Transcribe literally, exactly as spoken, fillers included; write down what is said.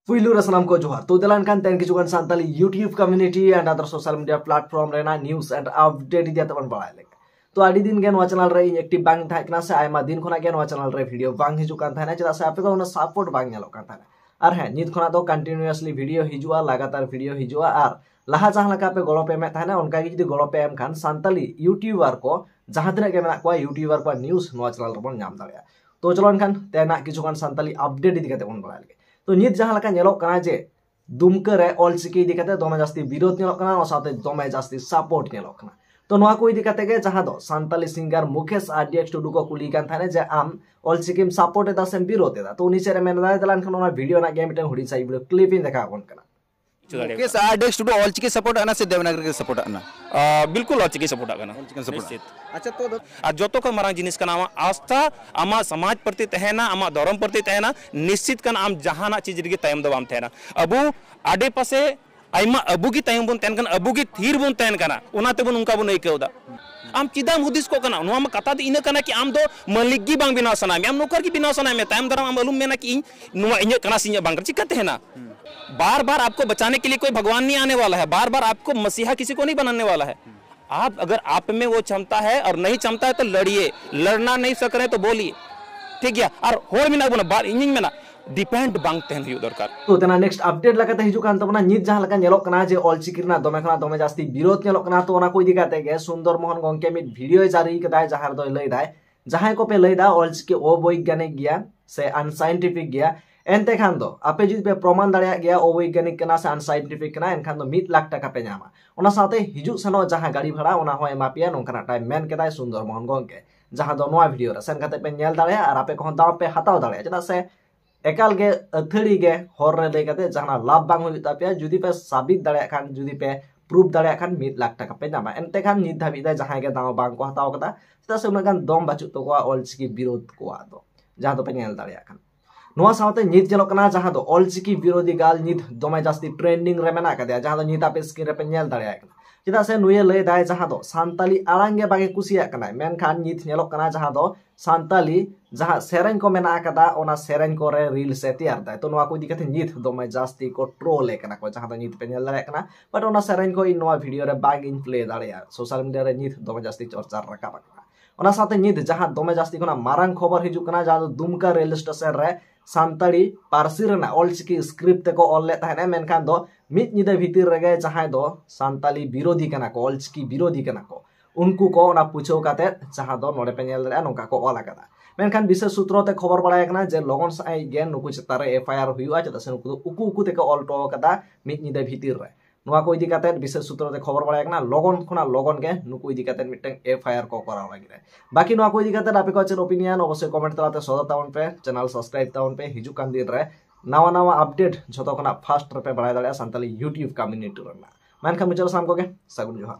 ᱯᱩᱭᱞᱩ ᱨᱮ ᱥᱟᱱᱟᱢ ᱠᱚ ᱡᱚᱦᱟᱨ᱾ ᱛᱚ ᱫᱮᱞᱟ ᱮᱱᱠᱷᱟᱱ ᱛᱮᱦᱮᱧ ᱠᱤᱪᱷᱩ ᱜᱟᱱ Santali YouTube community and other social media platform ᱨᱮᱱᱟᱜ news and update ᱤᱫᱤ ᱠᱟᱛᱮ ᱵᱚᱱ ᱵᱟᱲᱟᱭ ᱞᱮᱜᱮ᱾ ᱛᱚ ᱟᱹᱰᱤ ᱫᱤᱱ ᱜᱮ ᱱᱚᱣᱟ channel ᱨᱮ ᱤᱧ active ᱵᱟᱝ ᱤᱧ ᱛᱟᱦᱮᱸ ᱠᱟᱱᱟ, ᱥᱮ ᱟᱭᱢᱟ ᱫᱤᱱ ᱠᱷᱚᱱᱟᱜ ᱜᱮ ᱱᱚᱣᱟ channel ᱨᱮ video ᱵᱟᱝ ᱦᱤᱡᱩᱜ ᱠᱟᱱ ᱛᱟᱦᱮᱱᱟ, ᱪᱮᱫᱟᱜ ᱥᱮ ᱟᱯᱮ ᱫᱚ ᱩᱱᱟᱹᱜ support ᱵᱟᱝ ᱧᱮᱞᱚᱜ ᱠᱟᱱ ᱛᱟᱦᱮᱱᱟ᱾ ᱟᱨ ᱦᱮᱸ, ᱱᱤᱛ ᱠᱷᱚᱱᱟᱜ ᱫᱚ continuously video ᱦᱤᱡᱩᱜᱼᱟ, ᱞᱟᱜᱟᱛᱟᱨ video ᱦᱤᱡᱩᱜᱼᱟ, ᱟᱨ ᱞᱟᱦᱟ ᱡᱟᱦᱟᱸ ᱞᱮᱠᱟ ᱯᱮ ᱜᱚᱲᱚ ᱯᱮ ᱮᱢᱮᱫ ᱛᱟᱦᱮᱱᱟ, ᱚᱱᱠᱟ ᱜᱮ ᱡᱩᱫᱤ ᱜᱚᱲᱚ ᱯᱮ ᱮᱢ ᱠᱷᱟᱱ ᱥᱟᱱᱛᱟᱞᱤ YouTuber ᱠᱚ ᱡᱟᱦᱟᱸ ᱛᱤᱱᱟᱹᱜ ᱜᱮ ᱢᱮᱱᱟᱜ ᱠᱚᱣᱟ, YouTuber ᱠᱚᱣᱟᱜ news ᱱᱚᱣᱟ channel ᱨᱮᱵᱚᱱ ᱧᱟᱢ ᱫᱟᱲᱮᱭᱟᱜᱼᱟ᱾ ᱛᱚ ᱪᱚᱞᱚ ᱮᱱᱠᱷᱟᱱ ᱛᱮᱦᱮᱧᱟᱜ ᱠᱤᱪᱷᱩ ᱜᱟᱱ ᱥᱟᱱᱛᱟᱞᱤ update ᱤᱫᱤ ᱠᱟᱛᱮ ᱵᱚᱱ ᱵᱟᱲᱟᱭ ᱞᱮᱜᱮ᱾ ᱛᱚ ᱱᱤᱛ ᱡᱟᱦᱟᱸ ᱞᱮᱠᱟ ᱧᱮᱞᱚᱜ ᱠᱟᱱᱟ ᱡᱮ ᱫᱩᱢᱠᱟᱹ ᱨᱮ ᱚᱞᱪᱤᱠᱤ ᱤᱫᱤ ᱠᱟᱛᱮ ᱫᱚᱢᱮ ᱡᱟᱹᱥᱛᱤ ᱵᱤᱨᱳᱫ ᱧᱮᱞᱚᱜ ᱠᱟᱱᱟ, ᱚᱱᱟ ᱥᱟᱶᱛᱮ ᱫᱚᱢᱮ ᱡᱟᱹᱥᱛᱤ support ᱧᱮᱞᱚᱜ ᱠᱟᱱᱟ᱾ ᱛᱚ ᱱᱚᱣᱟ ᱠᱚ ᱤᱫᱤ ᱠᱟᱛᱮ ᱜᱮ ᱡᱟᱦᱟᱸ ᱫᱚ Santali singer Mukesh R D X ᱴᱩᱰᱩ ᱠᱚ ᱠᱩᱞᱤ ᱠᱟᱱ ᱛᱟᱦᱮᱱᱟ ᱡᱮ ᱟᱢ ᱚᱞᱪᱤᱠᱤᱢ support ᱮᱫᱟ ᱥᱮᱢ ᱵᱤᱨᱳᱫ ᱮᱫᱟ, ᱛᱚ ᱩᱱᱤ ᱪᱮᱫ ᱮ ᱢᱮᱱ ᱮᱫᱟ, ᱫᱮᱞᱟ ᱮᱱᱠᱷᱟᱱ ᱚᱱᱟ video ᱨᱮᱱᱟᱜ ᱜᱮ ᱢᱤᱫᱴᱮᱱ ᱦᱩᱰᱤᱧ ᱥᱟᱺᱦᱤᱡ video clip ᱤᱧ ᱫᱮᱠᱷᱟᱣ ᱟᱵᱚᱱ ᱠᱟᱱᱟ᱾ ᱢᱩᱠᱮᱥ R D X ᱴᱩᱰᱩ ᱚᱞᱪᱤᱠᱤ support ᱟᱱᱟ ᱥᱮ ᱫᱮᱵᱽᱱᱟᱜᱚᱨᱤ ᱜᱮ support ᱟᱱᱟ? ᱟ, ᱵᱤᱞᱠᱩᱞ ᱚᱞᱪᱤᱠᱤ support ᱠᱟᱱᱟ᱾ ᱚᱞᱪᱤᱠᱤ support᱾ ᱱᱤᱥᱪᱤᱛ᱾ ᱟᱪᱪᱷᱟ, ᱛᱚ ᱫᱚ- ᱟᱨ ᱡᱚᱛᱚ ᱠᱷᱚᱱ ᱢᱟᱨᱟᱝ ᱡᱤᱱᱤᱥ ᱠᱟᱱᱟ ᱟᱢᱟᱜ ᱟᱥᱛᱷᱟ, ᱟᱢᱟᱜ ᱥᱚᱢᱟᱡᱽ ᱯᱨᱚᱛᱤ ᱛᱟᱦᱮᱱᱟ, ᱟᱢᱟᱜ ᱫᱷᱚᱨᱚᱢ ᱯᱨᱚᱛᱤ ᱛᱟᱦᱮᱱᱟ, ᱱᱤᱥᱪᱤᱛ ᱠᱟᱱᱟ ᱟᱢ ᱡᱟᱦᱟᱱᱟᱜ ᱪᱤᱡᱽ ᱨᱮᱜᱮ ᱛᱟᱭᱚᱢ ᱫᱚ ᱵᱟᱢ ᱛᱟᱦᱮᱱᱟ᱾ ᱟᱵᱚ ᱟᱰᱮ ᱯᱟᱥᱮ ᱟᱭᱢᱟ ᱟᱵᱚ ᱜᱮ ᱛᱟᱭᱚᱢ ᱵᱚᱱ ᱛᱟᱦᱮᱱ ᱠᱟᱱᱟ, ᱟᱵᱚ ᱜᱮ ᱛᱷᱤᱨ ᱵᱚᱱ ᱛᱟᱦᱮᱱ ᱠᱟᱱᱟ, ᱚᱱᱟ ᱛᱮᱵᱚᱱ ᱚᱱᱠᱟ ᱵᱚᱱ ᱟᱹᱭᱠᱟᱹᱣ ᱮᱫᱟ᱾ ᱟᱢ ᱪᱮᱫᱟᱜ ᱮᱢ ᱦᱩᱫᱤᱥ ᱠᱚᱜ ᱠᱟᱱᱟ? ᱱᱚᱣᱟ ᱢᱟ ᱠᱟᱛᱷᱟ ᱫᱚ ᱤᱱᱟᱹ ᱠᱟᱱᱟ ᱠᱤ ᱟᱢ ᱫᱚ ᱢᱟᱹᱞᱤᱠ ᱜᱮ ᱵᱟᱝ ᱵᱮᱱᱟᱣ ᱥᱟᱱᱟᱭᱮᱫ ᱢᱮᱭᱟ, ᱟᱢ ᱱᱚᱠᱚᱨ ᱜᱮ ᱵᱮᱱᱟᱣ ᱥᱟᱱᱟᱭᱮᱫ ᱢᱮᱭᱟ᱾ ᱛᱟᱭᱚᱢ ᱫᱟᱨᱟᱢ ᱟᱢ ᱟᱞᱚᱢ ᱢᱮᱱᱟ ᱠᱤ ᱤᱧ ᱱᱚᱣᱟ ᱤᱧᱟᱹᱜ ᱠᱟᱱᱟ ᱥᱮ ᱤᱧᱟᱹᱜ ᱵᱟᱝ ᱠᱟᱱᱟ, ᱪᱤᱠᱟ ᱛᱟᱦᱮᱱᱟ? बार बार आपको बचाने के लिए कोई भगवान नहीं आने वाला है, बार बार आपको मसीहा किसी को नहीं बनाने वाला है। आप अगर आप में वो क्षमता है और नहीं क्षमता है तो लड़िए, लड़ना नहीं सक रहे तो बोलिए, ठीक है। और होर ᱢᱮᱱᱟᱜ ᱵᱚᱱᱟ, ᱵᱟᱨ ᱤᱧᱤᱧ ᱢᱮᱱᱟ, depend ᱵᱟᱝ ᱛᱟᱦᱮᱱ ᱦᱩᱭᱩᱜ ᱫᱚᱨᱠᱟᱨ᱾ ᱛᱚ ᱛᱮᱱᱟᱜ next update ᱞᱮᱠᱟᱛᱮ ᱦᱤᱡᱩᱜ ᱠᱟᱱ ᱛᱟᱵᱚᱱᱟ, ᱱᱤᱛ ᱡᱟᱦᱟᱸ ᱞᱮᱠᱟ ᱧᱮᱞᱚᱜ ᱠᱟᱱᱟ ᱡᱮ ᱚᱞᱪᱤᱠᱤ ᱨᱮᱱᱟᱜ ᱫᱚᱢᱮ ᱠᱷᱚᱱᱟᱜ ᱫᱚᱢᱮ ᱡᱟᱹᱥᱛᱤ ᱵᱤᱨᱳᱫ ᱧᱮᱞᱚᱜ ᱠᱟᱱᱟ, ᱛᱚ ᱚᱱᱟ ᱠᱚ ᱤᱫᱤ ᱠᱟᱛᱮ ᱜᱮ ᱥᱩᱱᱫᱚᱨ ᱢᱳᱦᱚᱱ ᱜᱚᱝᱠᱮ ᱢᱤᱫ video ᱡᱟᱹᱨᱤ ᱠᱟᱫᱟᱭ, ᱡᱟᱦᱟᱸ ᱨᱮᱫᱚᱭ ᱞᱟᱹᱭ ᱫᱟᱭ, ᱡᱟᱦᱟᱸᱭ ᱠᱚᱯᱮ ᱞᱟᱹᱭ ᱫᱟ ᱚᱞᱪᱤᱠᱤ ᱚᱵᱳᱭᱜᱟᱱᱤᱠ ᱜᱮᱭᱟ ᱥᱮ unscientific ᱜᱮᱭᱟ, ᱮᱱᱛᱮ ᱠᱷᱟᱱ ᱫᱚ ᱟᱯᱮ ᱡᱩᱫᱤ ᱯᱮ ᱯᱨᱚᱢᱟᱱ ᱫᱟᱲᱮᱭᱟᱜ ᱜᱮᱭᱟ ᱚᱵᱳᱭᱜᱟᱱᱤᱠ ᱠᱟᱱᱟ ᱥᱮ unscientific ᱠᱟᱱᱟ, ᱮᱱᱠᱷᱟᱱ ᱫᱚ ᱢᱤᱫ ᱞᱟᱠᱷ ᱴᱟᱠᱟ ᱯᱮ ᱧᱟᱢᱟ᱾ ᱚᱱᱟ ᱥᱟᱶᱛᱮ ᱦᱤᱡᱩᱜ ᱥᱮᱱᱚᱜ ᱡᱟᱦᱟᱸ ᱜᱟᱹᱰᱤ ᱵᱷᱟᱲᱟ, ᱚᱱᱟ ᱦᱚᱸ ᱮᱢᱟ ᱯᱮᱭᱟ, ᱱᱚᱝᱠᱟᱱᱟᱜ ᱴᱟᱭ ᱢᱮᱱ ᱠᱮᱫᱟᱭ ᱥᱩᱱᱫᱚᱨ ᱢᱳᱦᱚᱱ ᱜᱚᱝᱠᱮ, ᱡᱟᱦᱟᱸ ᱫᱚ ᱱᱚᱣᱟ video ᱨᱮ ᱥᱮᱱ ᱠᱟᱛᱮ ᱯᱮ ᱧᱮᱞ ᱫᱟᱲᱮᱭᱟᱜᱼᱟ ᱟᱨ ᱟᱯᱮ ᱠᱚᱦᱚᱸ ᱫᱟᱣ ᱯᱮ ᱦᱟᱛᱟᱣ ᱫᱟᱲᱮᱭᱟᱜᱼᱟ᱾ ᱪᱮᱫᱟᱜ ᱥᱮ ᱮᱠᱟᱞ ᱜᱮ ᱟᱹᱛᱷᱟᱹᱲᱤ ᱜᱮ ᱦᱚᱨ ᱨᱮ ᱞᱟᱹᱭ ᱠᱟᱛᱮ ᱡᱟᱦᱟᱱᱟᱜ ᱞᱟᱵᱷ ᱵᱟᱝ ᱦᱩᱭᱩᱜ ᱛᱟᱯᱮᱭᱟ᱾ ᱡᱩᱫᱤ ᱯᱮ ᱥᱟᱵᱤᱛ ᱫᱟᱲᱮᱭᱟᱜ ᱠᱷᱟᱱ, ᱡᱩᱫᱤ ᱯᱮ proof ᱫᱟᱲᱮᱭᱟᱜ ᱠᱷᱟᱱ, ᱢᱤᱫ ᱞᱟᱠᱷ ᱴᱟᱠᱟ ᱯᱮ ᱧᱟᱢᱟ᱾ ᱮᱱᱛᱮ ᱠᱷᱟᱱ ᱱᱤᱛ ᱫᱷᱟᱹᱵᱤᱡ ᱛᱮ ᱡᱟᱦᱟᱸᱭ ᱜᱮ ᱫᱟᱣ ᱵᱟᱝ ᱠᱚ ᱦᱟᱛᱟᱣ ᱠᱟᱫᱟ, ᱪᱮᱫᱟᱜ ᱥᱮ ᱩᱱᱟᱹᱜ ᱜᱟᱱ ᱫᱚᱢ ᱵᱟᱹᱪᱩᱜ ᱛᱟᱠᱚᱣᱟ ᱚᱞᱪᱤᱠᱤ ᱵᱤᱨᱳᱫᱷ ᱠᱚᱣᱟᱜ ᱫᱚ, ᱡᱟᱦᱟᱸ ᱫᱚᱯᱮ ᱧᱮᱞ ᱫᱟᱲᱮᱭᱟᱜ ᱠᱟᱱᱟ᱾ ᱱᱚᱣᱟ ᱥᱟᱶᱛᱮ ᱱᱤᱛ ᱧᱮᱞᱚᱜ ᱠᱟᱱᱟ ᱡᱟᱦᱟᱸ ᱫᱚ ᱚᱞᱪᱤᱠᱤ ᱵᱤᱨᱳᱫᱷᱤ ᱜᱟᱞ ᱱᱤᱛ ᱫᱚᱢᱮ ᱡᱟᱹᱥᱛᱤ trending ᱨᱮ ᱢᱮᱱᱟᱜ ᱟᱠᱟᱫᱮᱭᱟ, ᱡᱟᱦᱟᱸ ᱫᱚ ᱱᱤᱛ ᱟᱯᱮ screen ᱨᱮᱯᱮ ᱧᱮᱞ ᱫᱟᱲᱮᱭᱟᱜ ᱠᱟᱱᱟ᱾ ᱪᱮᱫᱟᱜ ᱥᱮ ᱱᱩᱭᱮ ᱞᱟᱹᱭ ᱫᱟᱭ ᱡᱟᱦᱟᱸ ᱫᱚ ᱥᱟᱱᱛᱟᱞᱤ ᱟᱲᱟᱝ ᱜᱮ ᱵᱟᱝ ᱮ ᱠᱩᱥᱤᱭᱟᱜ ᱠᱟᱱᱟᱭ, ᱢᱮᱱᱠᱷᱟᱱ ᱱᱤᱛ ᱧᱮᱞᱚᱜ ᱠᱟᱱᱟ ᱡᱟᱦᱟᱸ ᱫᱚ ᱥᱟᱱᱛᱟᱞᱤ ᱡᱟᱦᱟᱸ ᱥᱮᱨᱮᱧ ᱠᱚ ᱢᱮᱱᱟᱜ ᱟᱠᱟᱫᱟ, ᱚᱱᱟ ᱥᱮᱨᱮᱧ ᱠᱚᱨᱮ reels ᱮ ᱛᱮᱭᱟᱨ ᱫᱟᱭ᱾ ᱛᱚ ᱱᱚᱣᱟ ᱠᱚ ᱤᱫᱤ ᱠᱟᱛᱮ ᱱᱤᱛ ᱫᱚᱢᱮ ᱡᱟᱹᱥᱛᱤ ᱠᱚ troll ᱮ ᱠᱟᱱᱟ ᱠᱚ, ᱡᱟᱦᱟᱸ ᱫᱚ ᱱᱤᱛ ᱯᱮ ᱧᱮᱞ ᱫᱟᱲᱮᱭᱟᱜ ᱠᱟᱱᱟ᱾ But ᱚᱱᱟ ᱥᱮᱨᱮᱧ ᱠᱚ ᱤᱧ ᱱᱚᱣᱟ video ᱨᱮ ᱵᱟᱝ ᱤᱧ play ᱫᱟᱲᱮᱭᱟᱜᱼᱟ, social media ᱨᱮ ᱱᱤᱛ ᱫᱚᱢᱮ ᱡᱟᱹᱥᱛᱤ ᱪᱚᱨᱪᱟ ᱨᱟᱠᱟᱵ ᱟᱠᱟᱱᱟ᱾ ᱚᱱᱟ ᱥᱟᱶᱛᱮ ᱱᱤᱛ ᱡᱟᱦᱟᱸ ᱫᱚᱢᱮ ᱡᱟᱹᱥᱛᱤ ᱠᱷᱚᱱᱟᱜ ᱢᱟᱨᱟᱝ ᱠᱷᱚᱵᱚᱨ ᱦᱤᱡᱩᱜ ᱠᱟᱱᱟ, ᱡᱟᱦᱟᱸ ᱫᱚ ᱫᱩᱢᱠᱟ ᱨᱮᱞ ᱥᱴᱮᱥᱚᱱ ᱨᱮ ᱥᱟᱱᱛᱟᱲᱤ ᱯᱟᱹᱨᱥᱤ ᱨᱮᱱᱟᱜ ᱚᱞᱪᱤᱠᱤ script ᱛᱮᱠᱚ ᱚᱞ ᱞᱮᱫ ᱛᱟᱦᱮᱸᱫ, ᱢᱮᱱᱠᱷᱟᱱ ᱫᱚ ᱢᱤᱫ ᱧᱤᱫᱟᱹ ᱵᱷᱤᱛᱤᱨ ᱨᱮᱜᱮ ᱡᱟᱦᱟᱸᱭ ᱫᱚ ᱥᱟᱱᱛᱟᱞᱤ ᱵᱤᱨᱳᱫᱷᱤ ᱠᱟᱱᱟ ᱠᱚ, ᱚᱞᱪᱤᱠᱤ ᱵᱤᱨᱳᱫᱷᱤ ᱠᱟᱱᱟ ᱠᱚ, ᱩᱱᱠᱩ ᱠᱚ ᱚᱱᱟ ᱯᱩᱪᱷᱟᱹᱣ ᱠᱟᱛᱮᱫ ᱡᱟᱦᱟᱸ ᱫᱚ ᱱᱚᱰᱮ ᱯᱮ ᱧᱮᱞ ᱫᱟᱲᱮᱭᱟᱜᱼᱟ ᱱᱚᱝᱠᱟ ᱠᱚ ᱚᱞ ᱟᱠᱟᱫᱟ᱾ ᱢᱮᱱᱠᱷᱟᱱ ᱵᱤᱥᱮᱥ ᱥᱩᱛᱨᱚ ᱛᱮ ᱠᱷᱚᱵᱚᱨ ᱵᱟᱲᱟᱭ ᱠᱟᱱᱟ ᱡᱮ ᱞᱚᱜᱚᱱ ᱥᱟᱺᱦᱤᱡ ᱜᱮ ᱱᱩᱠᱩ ᱪᱮᱛᱟᱱ ᱨᱮ F I R ᱦᱩᱭᱩᱜᱼᱟ, ᱪᱮᱫᱟᱜ ᱥᱮ ᱱᱩᱠᱩ ᱫᱚ ᱩᱠᱩ ᱩᱠᱩ ᱛᱮᱠᱚ ᱚᱞ ᱦᱚᱴᱚ ᱟᱠᱟᱫᱟ ᱢᱤᱫ ᱧᱤᱫᱟᱹ ᱵᱷᱤᱛᱤᱨ ᱨᱮ᱾ ᱱᱚᱣᱟ ᱠᱚ ᱤᱫᱤ ᱠᱟᱛᱮᱫ ᱵᱤᱥᱮᱥ ᱥᱩᱛᱨᱚ ᱛᱮ ᱠᱷᱚᱵᱚᱨ ᱵᱟᱲᱟᱭ ᱠᱟᱱᱟ, ᱞᱚᱜᱚᱱ ᱠᱷᱚᱱᱟᱜ ᱞᱚᱜᱚᱱ ᱜᱮ ᱱᱩᱠᱩ ᱤᱫᱤ ᱠᱟᱛᱮᱫ ᱢᱤᱫᱴᱟᱝ F I R ᱠᱚ ᱠᱚᱨᱟᱣ ᱞᱟᱹᱜᱤᱫ ᱨᱮ᱾ ᱵᱟᱹᱠᱤ ᱱᱚᱣᱟ ᱠᱚ ᱤᱫᱤ ᱠᱟᱛᱮᱫ ᱟᱯᱮ ᱠᱚᱣᱟᱜ ᱪᱮᱫ opinion, ᱚᱵᱚᱥᱥᱳᱭ comment ᱛᱟᱞᱟᱛᱮ ᱥᱚᱫᱚᱨ ᱛᱟᱵᱚᱱ ᱯᱮ᱾ Channel subscribe ᱛᱟᱵᱚᱱ ᱯᱮ, ᱦᱤᱡᱩᱜ ᱠᱟᱱ ᱫᱤᱱ ᱨᱮ ᱱᱟᱣᱟ ᱱᱟᱣᱟ update ᱡᱷᱚᱛᱚ ᱠᱷᱚᱱᱟᱜ first ᱨᱮᱯᱮ ᱵᱟᱲᱟᱭ ᱫᱟᱲᱮᱭᱟᱜᱼᱟ ᱥᱟᱱᱛᱟᱞᱤ YouTube community ᱨᱮᱱᱟᱜ᱾ ᱢᱮᱱᱠᱷᱟᱱ ᱢᱩᱪᱟᱹᱫ ᱨᱮ ᱥᱟᱱᱟᱢ ᱠᱚᱜᱮ ᱥᱟᱹᱜᱩᱱ ᱡᱚᱦᱟᱨ᱾